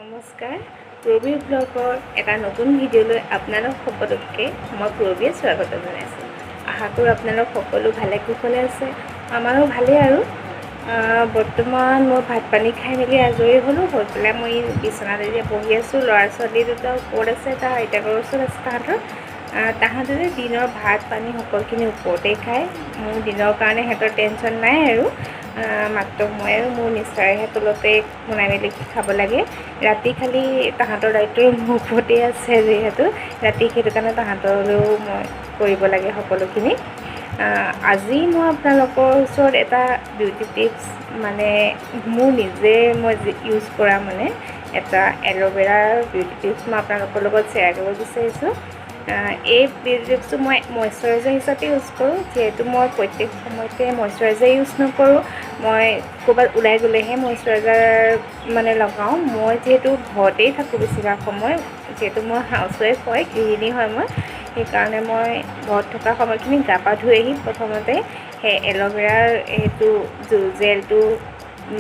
নমস্কাৰ, পূৰবী ব্লগৰ এটা নতুন ভিডিঅ'লৈ আপোনালোক সকলোকে মই পূৰবীয়ে স্বাগত জনাইছোঁ। আশা কৰোঁ আপোনালোক সকলো ভালে কুশলে আছে, আমাৰো ভালেই। আৰু বৰ্তমান মই ভাত পানী খাই মেলি আজৰি হ'লোঁ, হৈ পেলাই মই বিচনাত এতিয়া বহি আছোঁ। ল'ৰা ছোৱালী দুটা ওপৰত আছে, তাৰ আইতাকৰ ওচৰত আছে। তাহাঁতে দিনৰ ভাত পানী সকলোখিনি ওপৰতেই খায়। মোৰ দিনৰ কাৰণে সিহঁতৰ টেনশ্যন নাই আৰু মাত্ৰ মই আৰু মোৰ নিশ্চয়হে তলতে বনাই মেলি খাব লাগে। ৰাতি খালি তাহাঁতৰ দায়িত্ব মোৰ ওপৰতেই আছে, যিহেতু ৰাতি সেইটো কাৰণে তাহাঁতলৈও মই কৰিব লাগে সকলোখিনি। আজি মই আপোনালোকৰ ওচৰত এটা বিউটি টিপছ, মানে মোৰ নিজে মই ইউজ কৰা মানে এটা এল'ভেৰাৰ বিউটি টিপছ মই আপোনালোকৰ লগত শ্বেয়াৰ কৰিব বিচাৰিছোঁ। এই বিউটি টিপছটো মই মইশ্চাৰাইজাৰ হিচাপে ইউজ কৰোঁ। যিহেতু মই প্ৰত্যেক সময়তে মইশ্চাৰাইজাৰ ইউজ নকৰোঁ, মই ক'ৰবাত ওলাই গ'লেহে মইশ্চাৰাইজাৰ মানে লগাওঁ। মই যিহেতু ঘৰতেই থাকোঁ বেছিভাগ সময়, যিহেতু মই হাউচৱাইফ হয়, গৃহিণী হয় মই, সেইকাৰণে মই ঘৰত থকা সময়খিনি গা পা ধুই আহি প্ৰথমতে সেই এল'ভেৰাৰ সেইটো জেলটো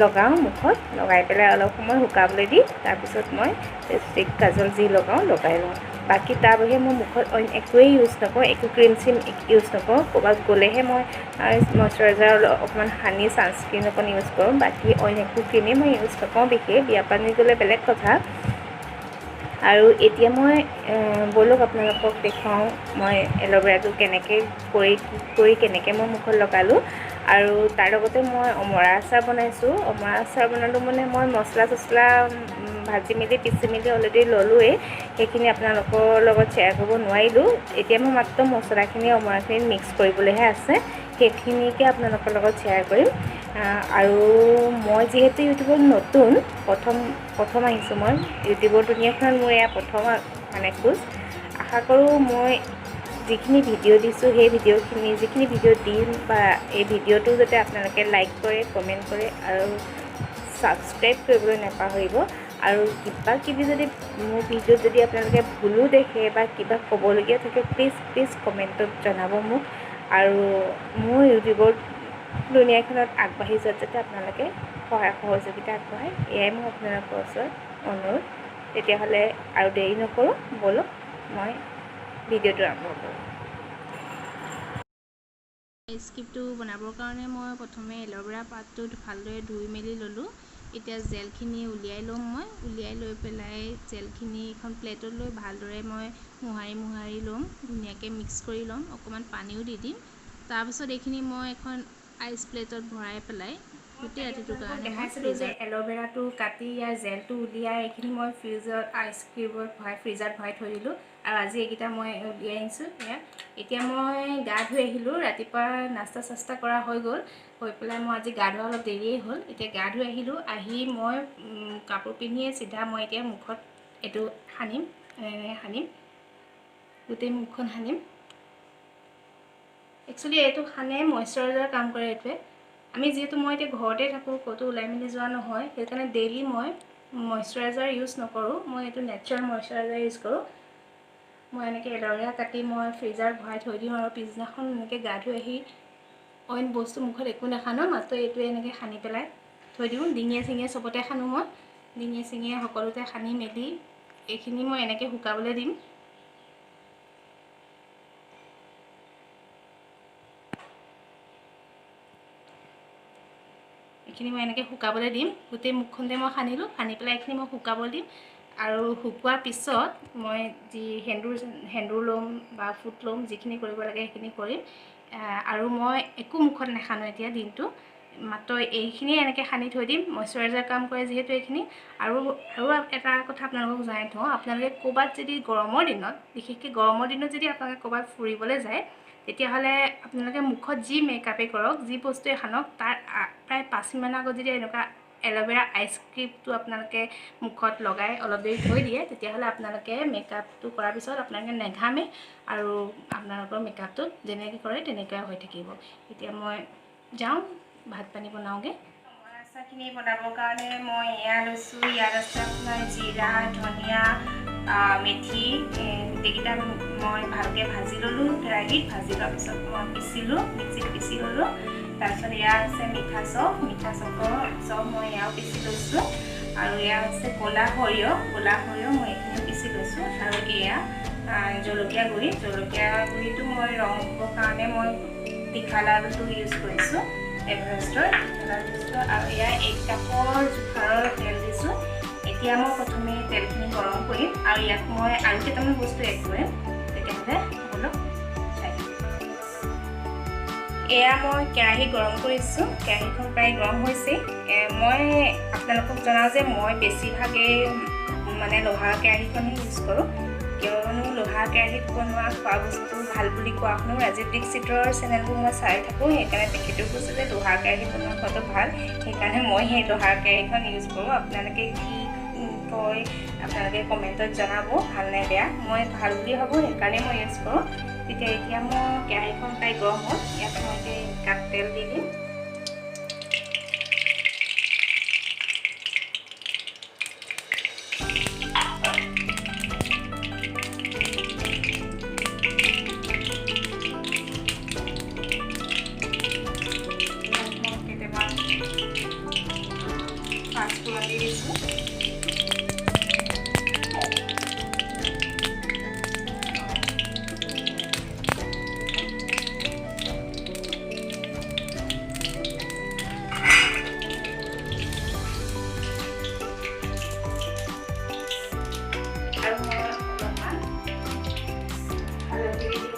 লগাওঁ মুখত, লগাই পেলাই অলপ সময় শুকাবলৈ দি তাৰপিছত মই লিপষ্টিক কাজল যি লগাওঁ লগাই লওঁ। বাকী তাৰ বাহিৰে মই মুখত অইন একোৱেই ইউজ নকৰোঁ, একো ক্ৰীম চিম ইউজ নকৰোঁ। ক'ৰবাত গ'লেহে মই মইশ্চাৰাইজাৰ অকণমান সানি ছানস্ক্ৰীণ অকণ ইউজ কৰোঁ, বাকী অইন একো ক্ৰীমেই মই ইউজ নকৰোঁ। বিশেষ বিয়া পানী গ'লে বেলেগ কথা। আৰু এতিয়া মই ব'লক আপোনালোকক দেখুৱাওঁ মই এল'ভেৰাটো কেনেকৈ কৰি কি কৰি কেনেকৈ মই মুখত লগালোঁ। আৰু তাৰ লগতে মই অমৰা আচাৰ বনাইছোঁ। অমৰা আচাৰ বনালোঁ মানে মই মছলা চছলা ভাজি মেলি পিচি মেলি অলৰেডি ল'লোৱেই, সেইখিনি আপোনালোকৰ লগত শ্বেয়াৰ কৰিব নোৱাৰিলোঁ। এতিয়া মই মাত্ৰ মছলাখিনি অমৰাখিনিত মিক্স কৰিবলৈহে আছে, সেইখিনিকে আপোনালোকৰ লগত শ্বেয়াৰ কৰিম। আৰু মই যিহেতু ইউটিউবত নতুন, প্ৰথম প্ৰথম আহিছোঁ মই ইউটিউবৰ দুনীয়াখনত, মোৰ এয়া প্ৰথম মানে খোজ। আশা কৰোঁ মই যিখিনি ভিডিঅ' দিছোঁ সেই ভিডিঅ'খিনি, যিখিনি ভিডিঅ' দিম বা এই ভিডিঅ'টো যাতে আপোনালোকে লাইক কৰে, কমেণ্ট কৰে আৰু ছাবস্ক্ৰাইব কৰিবলৈ নাপাহৰিব। আৰু কিবা কিবি যদি মোৰ ভিডিঅ'ত যদি আপোনালোকে ভুলো দেখে বা কিবা ক'বলগীয়া থাকে, প্লিজ প্লিজ কমেণ্টত জনাব মোক। আৰু মোৰ ইউটিউবৰ দুনীয়াখনত আগবাঢ়ি যোৱাত যাতে আপোনালোকে সহায় সহযোগিতা আগবঢ়ায়, এয়াই মোৰ আপোনালোকৰ ওচৰত অনুৰোধ। তেতিয়াহ'লে আৰু দেৰি নকৰোঁ, ব'লক মই ভিডিঅ'টো আৰম্ভ কৰোঁ। আইচক্ৰীমটো বনাবৰ কাৰণে মই প্ৰথমে এল'ভেৰা পাতটো ভালদৰে ধুই মেলি ল'লোঁ। এতিয়া জেলখিনি উলিয়াই ল'ম। মই উলিয়াই লৈ পেলাই জেলখিনি এখন প্লেটত লৈ ভালদৰে মই মোহাৰি মোহাৰি ল'ম, ধুনীয়াকৈ মিক্স কৰি ল'ম, অকণমান পানীও দি দিম। তাৰপিছত এইখিনি মই এখন আইচ প্লেটত ভৰাই পেলাই গোটেই ৰাতিটোৰ কাৰণে দেখাইছিলোঁ যে এল'ভেৰাটো কাটি ইয়াৰ জেলটো উলিয়াই এইখিনি মই ফ্ৰিজত আইচ কিউবত ভৰাই ফ্ৰিজাৰত ভৰাই থৈ দিলোঁ। আৰু আজি এইকেইটা মই উলিয়াই আনিছোঁ। এয়া এতিয়া মই গা ধুই আহিলোঁ, ৰাতিপুৱা নাস্তা চাস্তা কৰা হৈ গ'ল, হৈ পেলাই মই আজি গা ধোৱা অলপ দেৰিয়েই হ'ল। এতিয়া গা ধুই আহিলোঁ, আহি মই কাপোৰ পিন্ধিয়ে চিধা মই এতিয়া মুখত এইটো সানিম, এনেকৈ সানিম, গোটেই মুখখন সানিম। একচুৱেলি এইটো সানে মইশ্চাৰাইজাৰ কাম কৰে এইটোৱে। আমি যিহেতু মই এতিয়া ঘৰতে থাকোঁ, ক'তো ওলাই মেলি যোৱা নহয়, সেইকাৰণে ডেইলি মই মইশ্চাৰাইজাৰ ইউজ নকৰোঁ, মই এইটো নেচাৰেল মইশ্চাৰাইজাৰ ইউজ কৰোঁ। মই এনেকৈ এল'ভেৰা কাটি মই ফ্ৰিজাৰত ভৰাই থৈ দিওঁ আৰু পিছদিনাখন এনেকৈ গা ধুই আহি অইন বস্তু মুখত একো নাসানো, মাত্ৰ এইটোৱে এনেকৈ সানি পেলাই থৈ দিওঁ। ডিঙিয়ে চিঙিয়ে চবতে সানো মই, ডিঙিয়ে চিঙিয়ে সকলোতে সানি মেলি এইখিনি মই এনেকৈ শুকাবলৈ দিম। এইখিনি মই এনেকৈ শুকাবলৈ দিম, গোটেই মুখখনতে মই সানিলোঁ, সানি পেলাই এইখিনি মই শুকাবলৈ দিম। আৰু শুকোৱাৰ পিছত মই যি সেন্দুৰ ল'ম বা ফুট ল'ম, যিখিনি কৰিব লাগে সেইখিনি কৰিম। আৰু মই একো মুখত নাসানো এতিয়া দিনটো, মাত্ৰ এইখিনিয়ে এনেকৈ সানি থৈ দিম। মইশ্চাৰাইজাৰ কাম কৰে যিহেতু এইখিনি। আৰু আৰু এটা কথা আপোনালোকক জনাই থওঁ, আপোনালোকে ক'ৰবাত যদি গৰমৰ দিনত, বিশেষকৈ গৰমৰ দিনত যদি আপোনালোকে ক'ৰবাত ফুৰিবলৈ যায়, তেতিয়াহ'লে আপোনালোকে মুখত যি মেকআপেই কৰক, যি বস্তুৱে সানক, তাৰ প্ৰায় 5 মিনিটমানৰ আগত যদি এনেকুৱা এল'ভেৰা আইচক্ৰীমটো আপোনালোকে মুখত লগাই অলপ দেৰি থৈ দিয়ে, তেতিয়াহ'লে আপোনালোকে মেকআপটো কৰাৰ পিছত আপোনালোকে নেঘামে আৰু আপোনালোকৰ মেকআপটো যেনেকৈ কৰে তেনেকুৱাই হৈ থাকিব। এতিয়া মই যাওঁ ভাত পানী বনাওঁগৈ। অমৰা আচাৰখিনি বনাবৰ কাৰণে মই এয়া লৈছোঁ। ইয়াত আছে আপোনাৰ জিৰা, ধনিয়া, মেথি, গোটেইকেইটা মই ভালকৈ ভাজি ল'লোঁ কেৰাহীত। ভাজি লোৱাৰ পিছত মই পিচিলোঁ, মিক্সিত পিচি ল'লোঁ। তাৰপিছত এয়া আছে মিঠা চফ, মিঠা চফৰ চফ মই এয়াও পিচি লৈছোঁ। আৰু এয়া হৈছে ক'লা সৰিয়হ, ক'লা সৰিয়হ মই এইখিনি পিচি লৈছোঁ। আৰু এয়া জলকীয়া গুড়ি, জলকীয়া গুড়িটো মই ৰং হ'বৰ কাৰণে মই তীখা লালটো ইউজ কৰিছোঁ, এভাৰেষ্টৰ তীখা লাল দিছোঁ। আৰু এয়া 1 কাপৰ জোখাৰৰ তেল দিছোঁ। এতিয়া মই প্ৰথমে তেলখিনি গৰম কৰিম আৰু ইয়াত মই আৰু কেইটামান বস্তু এড কৰিম। তেতিয়াহ'লে ব'লক চাই। এয়া মই কেৰাহী গৰম কৰিছোঁ, কেৰাহীখন প্ৰায় গৰম হৈছে। মই আপোনালোকক জনাওঁ যে মই বেছিভাগেই মানে লোহাৰ কেৰাহীখনেই ইউজ কৰোঁ, কিয়নো লোহাৰ কেৰাহীত বনোৱা খোৱা বস্তু ভাল বুলি কোৱা শুনো। ৰাজীৱ দীক্ষিতৰ চেনেলবোৰ মই চাই থাকোঁ, সেইকাৰণে তেখেতেও কৈছে যে লোহাৰ কেৰাহীত বনোৱা খোৱাটো ভাল, সেইকাৰণে মই সেই লোহাৰ কেৰাহীখন ইউজ কৰোঁ। আপোনালোকে কি কয় আপোনালোকে কমেণ্টত জনাব, ভাল নে বেয়া। মই ভাল বুলি ভাবোঁ, সেইকাৰণে মই ইউজ কৰোঁ। তেতিয়া এতিয়া মই কেৰাহীখন প্ৰায় গৰম হ'ল, ইয়াত মই এতিয়া কাপ তেল দি দিম। মই কেইটামান পাঁচফোৰণ দি দিছোঁ। আৰু মই অলপমান হালধি দি দিম।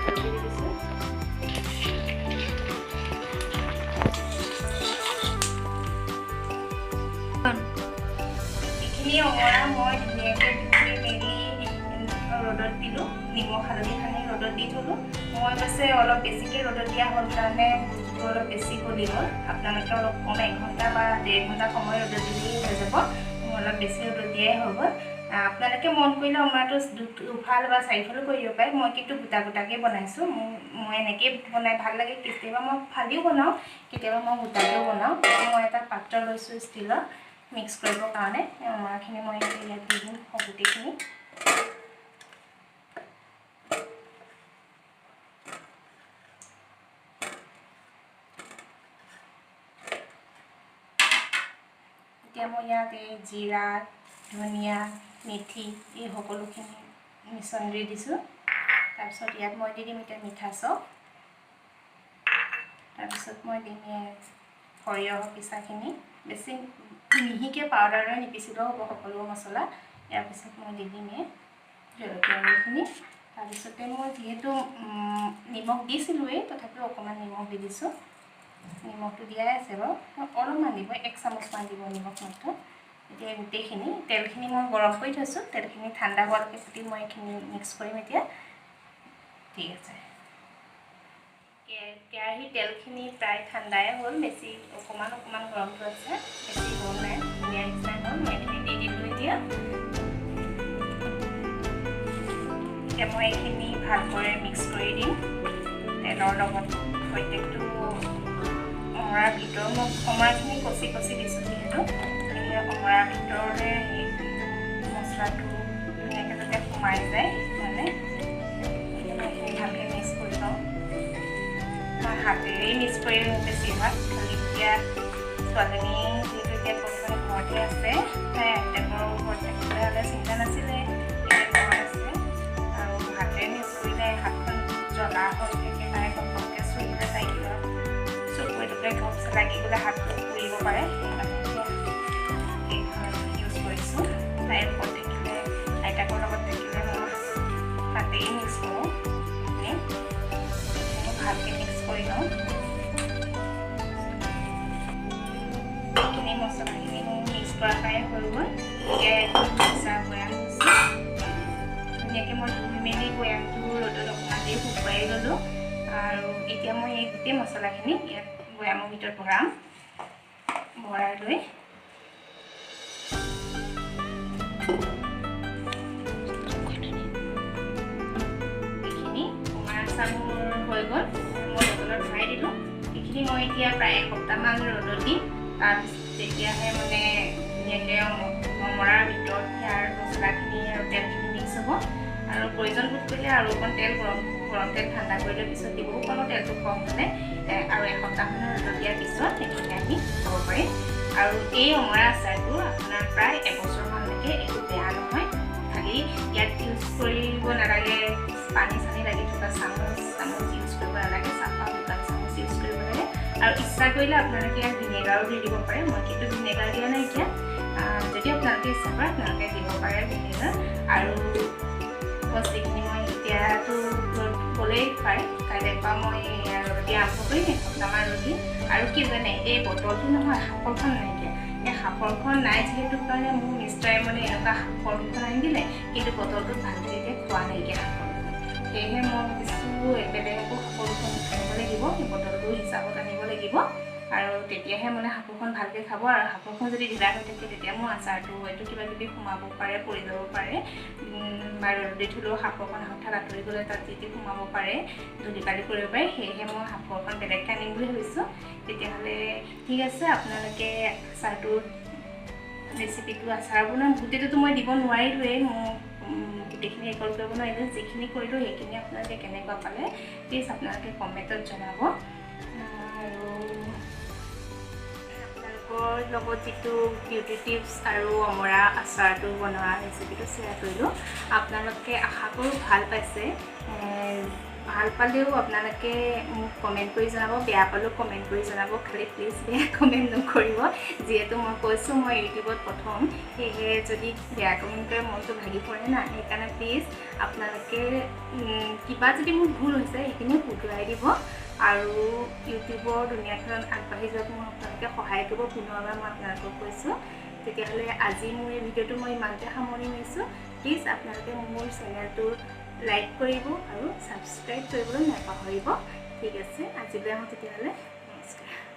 হালধি দি দিছোঁ। এইখিনি অমৰা মই ধুনীয়াকৈ ধুই মেলি ৰ'দত দিলোঁ, নিমখ হালধি সানি ৰ'দত দি থ'লোঁ। মই অৱশ্যে অলপ বেছিকৈ ৰ'দত দিয়া হ'ল কাৰণে বস্তুটো অলপ বেছি গলি গ'ল। আপোনালোকে অলপ কম 1 ঘণ্টা বা 1.5 ঘণ্টা সময় ৰ'দত দিলেই হৈ যাব। মোৰ অলপ বেছি ৰ'দত দিয়াই হৈ গ'ল। আপোনালোকে মন কৰিলে অমৰাটো দুফাল বা চাৰিফালো কৰি দিব পাৰে। মই কিন্তু গোটা গোটাকৈ বনাইছোঁ। মই এনেকৈয়ে বনাই ভাল লাগে। কেতিয়াবা মই ফালিও বনাওঁ, কেতিয়াবা মই গোটাকৈও বনাওঁ। মই এটা পাত্ৰ লৈছোঁ ষ্টীলৰ মিক্স কৰিবৰ কাৰণে। অমৰাখিনি মই ইয়াত দি দিম গোটেইখিনি। এতিয়া মই ইয়াত এই জিৰা, ধনিয়া, মেথি এই সকলোখিনি মিশ্ৰণ দি দিছোঁ। তাৰপিছত ইয়াত মই দি দিম এতিয়া মিঠা চপ। তাৰপিছত মই দিম ইয়াত সৰিয়হ পিচাখিনি, বেছি মিহিকৈ পাউডাৰ দৰে নিপিচিলেও হ'ব সকলো মছলা। ইয়াৰ পিছত মই দি দিম এই জলকীয়া গুড়িখিনি। তাৰপিছতে মই যিহেতু নিমখ দিছিলোঁৱেই, তথাপিও অকণমান নিমখ দি দিছোঁ। নিমখটো দিয়াই আছে বাৰু, অলপমান দিব, 1 চামুচমান দিব নিমখ মাত্ৰ। এতিয়া গোটেইখিনি তেলখিনি মই গৰম কৰি থৈছোঁ, তেলখিনি ঠাণ্ডা হোৱালৈকে প্ৰতি মই এইখিনি মিক্স কৰিম এতিয়া। ঠিক আছে, কেৰাহীৰ তেলখিনি প্ৰায় ঠাণ্ডাই হ'ল, বেছি অকণমান অকণমান গৰমটো আছে, বেছি গৰম নাই, ধুনীয়া নিচিনাই হ'ল। মই এইখিনি দি দিলোঁ। এতিয়া এতিয়া মই এইখিনি ভালকৈ মিক্স কৰি দিম তেলৰ লগত। প্ৰত্যেকটো অমৰাৰ ভিতৰত মই অমৰাখিনি কচি কচি দিছোঁ, যিহেতু সেই অমৰাৰ ভিতৰতে সেই মছলাটো ধুনীয়াকৈ যাতে সোমাই যায়, সেইকাৰণে মই এইখিনি ভালকৈ মিক্স কৰি লওঁ। মই হাতেৰেই মিক্স কৰি বেছিভাগ, খালি এতিয়া ছোৱালীজনী যিহেতু এতিয়া বৰ্তমান ঘৰতে আছে, তাই আইতাকৰ ঘৰত থাকিবলৈ হ'লে চিন্তা নাছিলে, এতিয়া ঘৰত আছে। আৰু হাতেৰে মিক্স কৰিলে হাতখন জ্বলা হৈ থাকে, তাই ঘপককৈ চুই দিলে তাই কিবা চকুৱে টকুৱে ঘপচে লাগি গ'লে হাতটো পুৰিব পাৰে, সেইকাৰণে এতিয়া এইখন ইউজ কৰিছোঁ। তাইৰ ওপৰত থাকিলে, আইতাকৰ লগত থাকিলে মই হাতেই মিক্স কৰোঁ। মই ভালকৈ মিক্স কৰি লওঁ। এইখিনি মছলাখিনি মোৰ মিক্স কৰা প্ৰায় হৈ গ'ল। এতিয়া এখন বৈয়াম দিছোঁ। ধুনীয়াকৈ মই ধুই মেলি বৈয়ামটো ৰ'দত অকণমান দেৰি শুকুৱাই ল'লোঁ। আৰু এতিয়া মই এই গোটেই মছলাখিনি ইয়াত বৈয়ামৰ ভিতৰত ভৰাম। ভৰাই লৈ এইখিনি অমৰা আচাৰ মোৰ হৈ গ'ল, মই বটলত ভৰাই দিলোঁ। এইখিনি মই এতিয়া প্ৰায় এসপ্তাহমান ৰ'দত দিম, তাৰপিছত তেতিয়াহে মানে ধুনীয়াকৈ অমৰাৰ ভিতৰত ইয়াৰ মছলাখিনি আৰু তেলখিনি মিক্স হ'ব। আৰু প্ৰয়োজন বোধ কৰিলে আৰু অকণ তেল গৰম গৰম তেল ঠাণ্ডা কৰি লৈ পিছত দিবও পাৰোঁ, তেলটো কম হ'লে। আৰু এসপ্তাহমানৰ ৰ'দত দিয়াৰ পিছত সেইখিনি আমি খাব পাৰিম। আৰু এই অমৰা আচাৰটো আপোনাৰ প্ৰায় এবছৰমানলৈকে একো বেয়া নহয়। খালি ইয়াত ইউজ কৰিব নালাগে পানী চানী লাগি থকা চামুচ চামুচ ইউজ কৰিব নালাগে, চাফা শুকান চামুচ ইউজ কৰিব লাগে। আৰু ইচ্ছা কৰিলে আপোনালোকে ইয়াত ভিনেগাৰো দি দিব পাৰে। মই কিন্তু ভিনেগাৰ দিয়া নাইকিয়া, যদি আপোনালোকে ইচ্ছা কৰে আপোনালোকে দিব পাৰে ভিনেগাৰ। আৰু বস্তুখিনি মই এতিয়াতো গ'লেই পাৰে, কাইলৈৰ পৰা মই ৰ'দ দিয়া আৰম্ভ কৰিম, এসপ্তাহমান ৰ'দ দিম। আৰু কি জানে, এই বটলটো নহয় সাফৰখন নাইকিয়া। এই সাফৰখন নাই যিহেতু কাৰণে মোৰ মিষ্টাৰে মানে এনেকুৱা সাফৰ দুখন আনি দিলে, কিন্তু বটলটোত ভালকৈ এতিয়া খোৱা নাইকিয়া সাফৰ দুখন। সেয়েহে মই ভাবিছোঁ বেলেগ আকৌ সাফৰ দুখন আনিব লাগিব, সেই বটলটো হিচাপত আনিব লাগিব, আৰু তেতিয়াহে মানে সাফৰখন ভালকৈ খাব। আৰু সাফৰখন যদি ঢিলা হৈ থাকে তেতিয়া মোৰ আচাৰটো হয়তো কিবা কিবি সোমাব পাৰে, পৰি যাব পাৰে, বা ৰ'দ দি থ'লেও সাফৰখন হঠাৎ আঁতৰি গ'লে তাত যি টি সোমাব পাৰে, ধূলি বালি কৰিব পাৰে। সেয়েহে মই সাফৰখন বেলেগকৈ আনিম বুলি ভাবিছোঁ। তেতিয়াহ'লে ঠিক আছে, আপোনালোকে আচাৰটোৰ ৰেচিপিটো, আচাৰ বনোৱা গোটেইটোতো মই দিব নোৱাৰিলোৱেই, মোক গোটেইখিনি ৰেকৰ্ড কৰিব নোৱাৰিলোঁ, যিখিনি কৰিলোঁ সেইখিনি আপোনালোকে কেনেকুৱা পালে প্লিজ আপোনালোকে কমেণ্টত জনাব। আৰু আপোনালোকৰ লগত যিটো বিউটি টিপছ আৰু অমৰা আচাৰটো বনোৱা ৰেচিপিটো শ্বেয়াৰ কৰিলোঁ, আপোনালোকে আশা কৰোঁ ভাল পাইছে। ভাল পালেও আপোনালোকে মোক কমেণ্ট কৰি জনাব, বেয়া পালেও কমেণ্ট কৰি জনাব, খালি প্লিজ বেয়া কমেণ্ট নকৰিব। যিহেতু মই কৈছোঁ মই ইউটিউবত প্ৰথম, সেয়েহে যদি বেয়া কমেণ্ট কৰে মনটো ভাগি পৰে না, সেইকাৰণে প্লিজ আপোনালোকে কিবা যদি মোৰ ভুল হৈছে সেইখিনি শুধৰাই দিব। আৰু ইউটিউবৰ দুনীয়াখনত আগবাঢ়ি যোৱাত মোক আপোনালোকে সহায় কৰিব, পুনৰবাৰ মই আপোনালোকক কৈছোঁ। তেতিয়াহ'লে আজি মোৰ এই ভিডিঅ'টো মই ইমানতে সামৰণি মাৰিছোঁ। প্লিজ আপোনালোকে মোৰ চেনেলটো লাইক কৰিব আৰু ছাবস্ক্ৰাইব কৰিবলৈ নাপাহৰিব। ঠিক আছে, আজিলৈ আহোঁ তেতিয়াহ'লে।